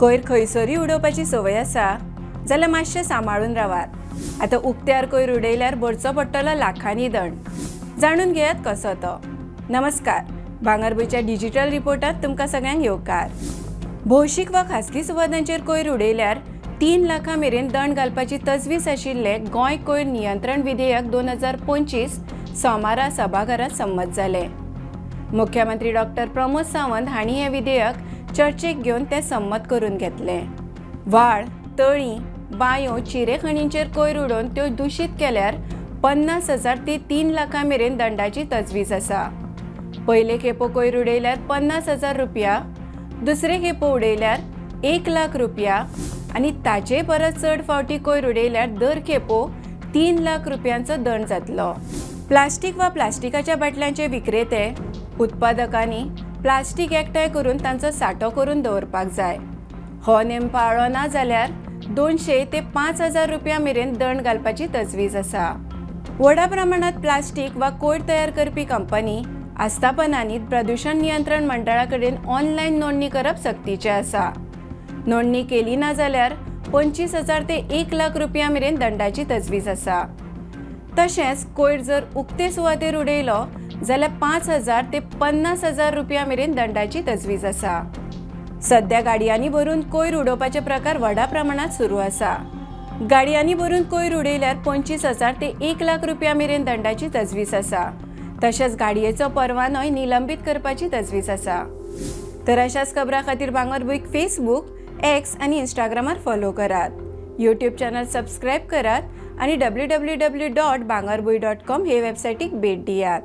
कोयर खंयसरूय उडोवपाची संवय आसा जाल्यार मातशें सांबाळून रावात. आतां उक्त्यार कोयर उडयल्यार भरचो पडटलो लाखांनी दंड. जाणून घेयात कसो तो. नमस्कार, भांगरभूंयच्या डिजिटल रिपोर्टांत तुमकां सगळ्यांक येवकार. भौशीक वा खासगी सुवातांचेर कोयर उडयल्यार 3 लाखां मेरेन दंड घालपाची तजवीज आशिल्लें गोंय कोयर नियंत्रण विधेयक 2025 सोमारा सभाघरांत संमत जालें. मुख्यमंत्री डॉक्टर प्रमोद सावंत हांणी हें विधेयक चर्चेक घेवन तें संमत करून घेतलें. व्हाळ, तळीं, बांयो, चिरेखणींचेर कोयर उडोवन त्यो दुशीत केल्यार 50,000 ते 3 लाखां मेरेन दंडाची तजवीज आसा. पयले खेपो कोयर उडयल्यार 50,000 रुपया, दुसरे खेपो उडयल्यार 1 लाख रुपया आनी ताचे परस चड फावटी कोयर उडयल्यार दर खेपो 3 लाख रुपयांचो दंड जातलो. प्लास्टीक वा प्लास्टिकाच्या बाटल्यांचे विक्रेते, उत्पादकांनी प्लास्टीक एकठांय करून तांचो सांठो करून दवरपाक जाय. हो नेम पाळ्ळो ना जाल्यार 200 ते 5,000 रुपया मेरेन दंड घालपाची तजवीज आसा. व्हडा प्रमाणांत प्लास्टीक वा कोयर तयार करपी कंपनी, आस्थापनांनी प्रदूषण नियंत्रण मंडळा कडेन ऑनलायन नोंदणी करप सक्तीचें आसा. नोंदणी केली ना जाल्यार 25,000 ते 1 लाख रुपया मेरेन दंडाची तजवीज आसा. तशेंच कोयर जर उक्ते सुवातेर उडयलो जाल्यार 5,000 ते 50,000 रुपया मेरेन दंडाची तजवीज आसा. सध्या गाडयांनी भरून कोयर उडोवपाचे प्रकार व्हडा प्रमाणांत सुरू आसा. गाडयांनी भरून कोयर उडयल्यार 25,000 ते 1 लाख रुपया मेरेन दंडाची तजवीज आसा. तशेंच गाडयेचो परवानोय निलंबीत करपाची तजवीज आसा. तर अशाच खबरां खातीर भांगरभूंयक फेसबूक, एक्स आनी इंस्टाग्रामार फॉलो करात. यूट्यूब चॅनल सबस्क्रायब करात आनी www.bangarbhuy.com हे वेबसायटीक भेट दियात.